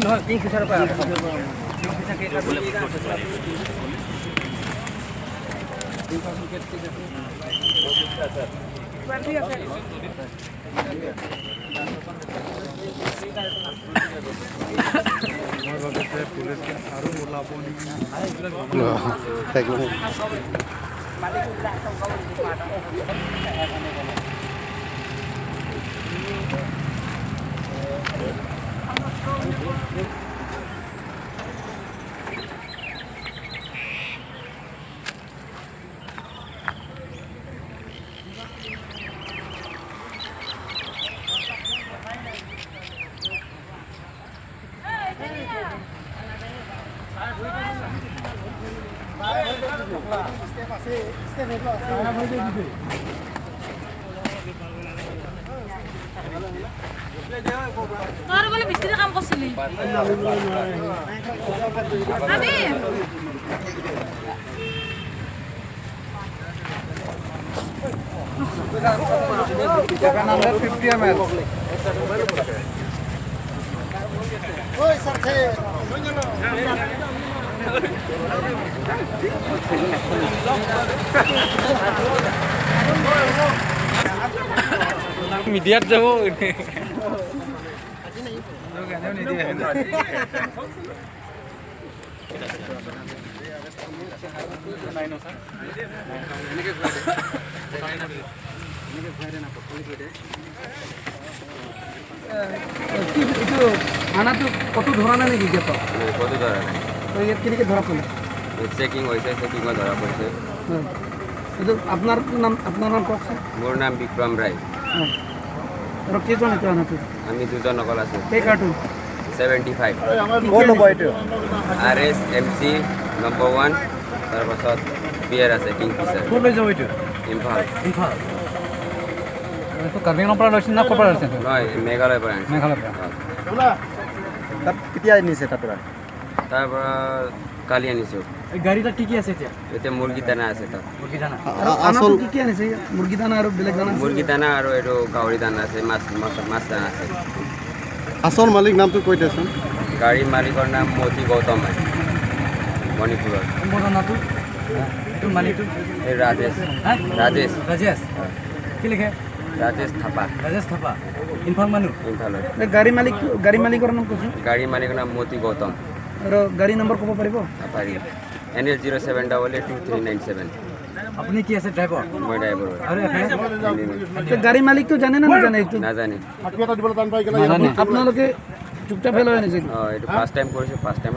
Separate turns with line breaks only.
নহয়, কিংফিচাৰৰ পৰা।
তই বোলে মিস্ত্ৰী কাম কৰিছিলি? আমি
750 ml.
মিডিয়াত যাব।
কি এইটো আনাটো ক'তো ধৰা নাই নেকি গেটত?
ক'তো ধৰা নাই।
তো ইয়াত কেনেকৈ ধৰা পৰিলে?
চেকিং হৈছে, চেকিঙত ধৰা পৰিছে।
হয়, এইটো আপোনাৰ নাম কওকচোন।
মোৰ নাম বিক্ৰম ৰায়।
হয়, আৰু কেইজন এইটো আনাটো?
আমি দুজন অকল আছোঁ।
কেই কাৰ্টুন?
75।
ক'ত ল'ব এইটো?
RS MC number 1, তাৰপাছত বিয়াৰ আছে কিংফিচাৰ।
ক'ত লৈ যাব এইটো?
ইম্ফাল।
ইম্ফাল। এইটো কাৰ্বি আংলঙৰ পৰা লৈছিল না ক'ৰ পৰা লৈছিল?
নহয়, মেঘালয়ৰ পৰা আনিছোঁ।
মেঘালয়ৰ পৰা।
হয়।
তাত কেতিয়া নিছে তাৰ পৰা?
তাৰ পৰা কালি আনিছোঁ।
এই গাড়ীটা কি কি আছে এতিয়া?
এতিয়া মুৰ্গী দানা আছে তাত।
মুৰ্গী দানা।
আৰু আনাটো কি কি আনিছে? মুৰ্গী দানা আৰু বেলেগ দানা আছে?
মুৰ্গী দানা আৰু এইটো গাহৰি দানা আছে, মাছ মাছ মাছ দানা আছে।
আচল মালিক নামটো কৈ দিয়াচোন।
গাড়ীৰ মালিকৰ নাম মতি গৌতম হয় মণিপুৰৰ।
মোৰ নামটো, এইটো মালিকটো?
এই ৰাজেশ।
হা?
ৰাজেশ।
ৰাজেশ কি লিখে?
ৰাজেশ থাপা।
ৰাজেশ থাপা, ইম্ফল মানুহ।
ইম্ফালৰ।
এই গাড়ী মালিক, গাড়ী মালিকৰ নাম কৈছোঁ।
গাড়ী মালিকৰ নাম মতি গৌতম।
আৰু গাড়ী নম্বৰ ক'ব পাৰিব?
পাৰিম, NL 07 AA 2397।
আপুনি কি আছে, ড্ৰাইভাৰ?
মই ড্ৰাইভাৰ হয়।
আৰু এফালে?
তো গাড়ী মালিকটো জানে নে নাজানে এইটো?
নাজানে।
আপোনালোকে চুপচাপ লৈ আনিছে?
অঁ, এইটো ফাৰ্ষ্ট টাইম কৰিছোঁ, ফাৰ্ষ্ট টাইম।